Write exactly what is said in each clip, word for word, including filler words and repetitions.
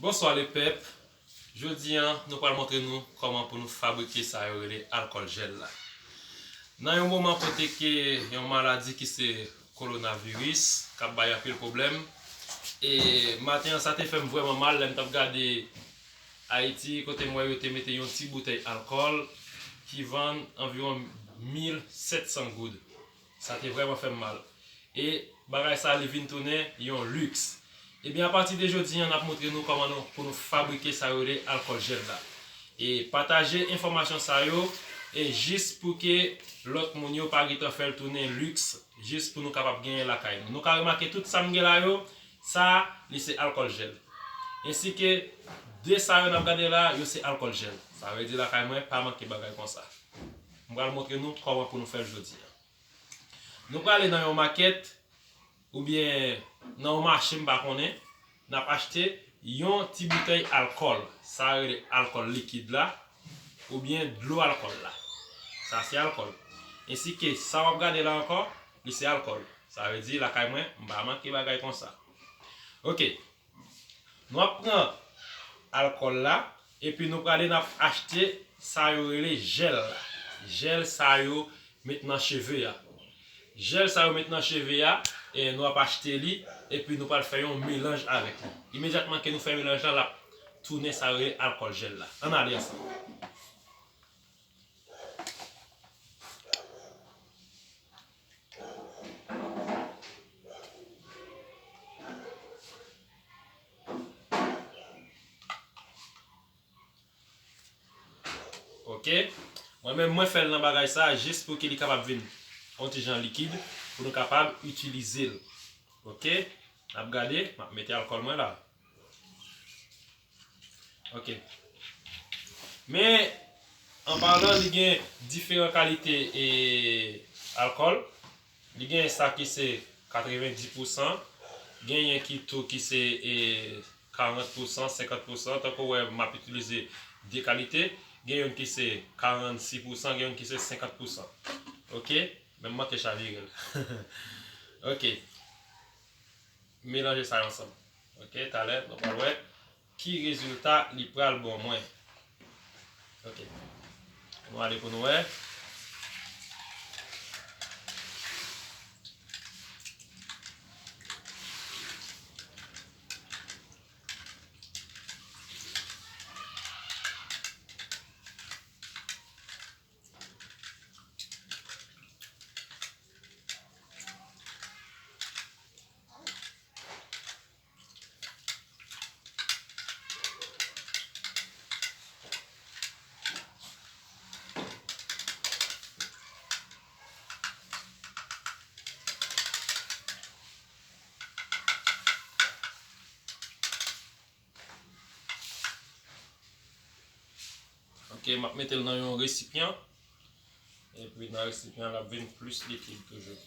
Bonswa lepèp. Jodi a, nou pral montre nou kòman pou nou fabrike sa yo rele alkòl jèl la. Nan yon moman kote ke yon maladi ki se kowonaviris k ap bay anpil pwoblèm, e maten an sa te fè m vrèman mal lè m t ap gade Ayiti, kote m wè yo te mete yon ti boutèy alkòl ki vann anviwon mil sèt san goud. Sa te vrèman fè m mal. E bagay sa li vin tounen yon liks. Ebyen, apati de jodi a, n ap montre nou kòman nou, pou nou fabrike sa yo rele alkòl jèl la. E pataje enfòmasyon sa yo, e jis pou ke lòt moun yo pa gentan fè l tounen liks, jis pou nou kapab genyen lakay nou. Nou ka remake tout sa m gen la yo, sa, li se alkòl jèl. Ensi ke de sa yo n ap gade la, yo se alkòl jèl. Sa vle di lakay mwen, pa manke bagay konsa. M pral montre nou kòman pou nou fè l jodi a. Nou prale nan yon makèt oubyen nan yon mache, m pa konnen, n ap achte yon ti boutèy alkòl. Sa yo rele alkòl likid la, oubyen dlo alkòl la. Sa se alkòl. Ensi ke sa w ap gade la ankò, li se alkòl. Sa vle di, lakay mwen, m pa manke bagay konsa. Oke. Nou ap pran alkòl la, epi nou prale n ap achte sa yo rele jèl la. Jèl sa yo met nan cheve a. Jèl sa yo met nan cheve a, e nou ap achte li, epi nou pral fè yon melanj avèk li. Imedyatman ke nou fè melanj la, l ap tounen sa yo rele alkòl jèl la. Ann ale ansanm. Ok. Mwen menm, mwen fè l nan bagay sa a jis pou ke li kapab vin yon ti jan likid pou nou kapab itilize l. Ok. N ap gade, m ap mete alkòl mwen la. Ok. Men, an palan, li gen diferan kalite e alkòl. Li gen sa ki se katrevenndis pousan, genyen ki tou ki se e karant pousan, senkant pousan. Tankou w wè, m ap itilize de kalite. Gen youn ki se karannsis pousan, gen youn ki se senkant pousan. Ok? Men m manke chavire l. Ok. Melanje sa yo ansanm. Ok, talè, nou pral wè ki rezilta li pral ban mwen. Ok. Nou ale pou nou wè. Ok, m ap mete l nan yon resipyan. Epi nan resipyan, l ap vin plis likid toujou.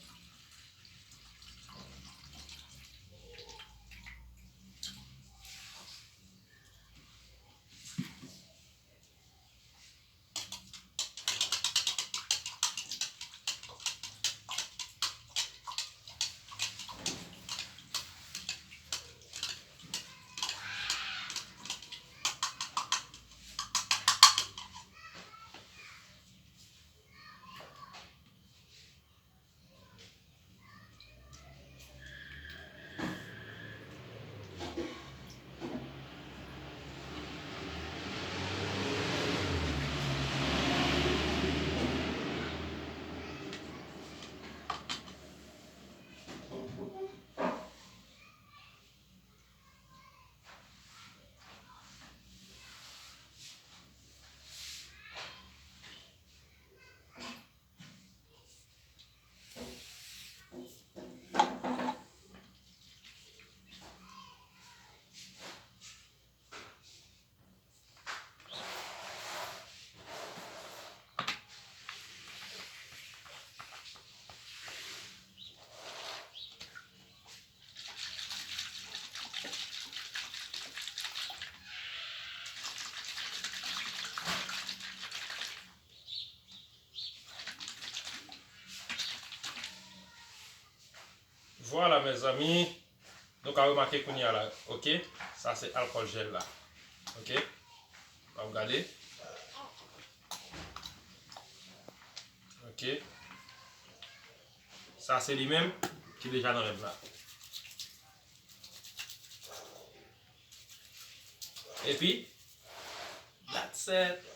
Vwala, mezanmi. Nou Ou ka remake kounye a la, ok? Sa se alkòl jèl la. Ok? W ap gade. Ok. Sa se li menm ki deja nan lèv la. Epi, that's it.